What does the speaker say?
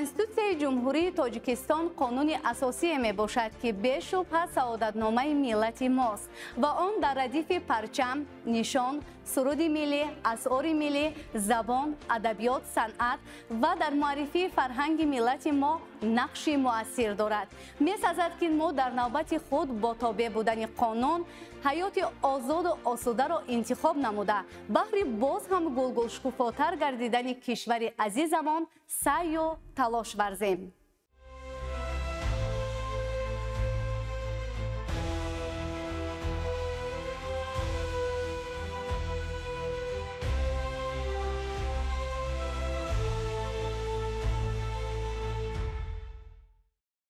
Конститутсияи Ҷумҳурии Тоҷикистон қонуни асосие мебошад, ки бешубҳа саодатномаи миллати мост ва он дар радифи парчам, нишон, суруди миллӣ, асъори миллӣ, забон, адабиёт, санъат ва дар муаррифии фарҳанги миллати мо нақши муассир дорад. Месазад, ки мо дар навбати худ бо тобеъ будани қонун ҳаёти озоду осударо интихоб намуда, баҳри боз ҳам гулгулшукуфотар гардидани кишвари азизамон саъю талош варзем.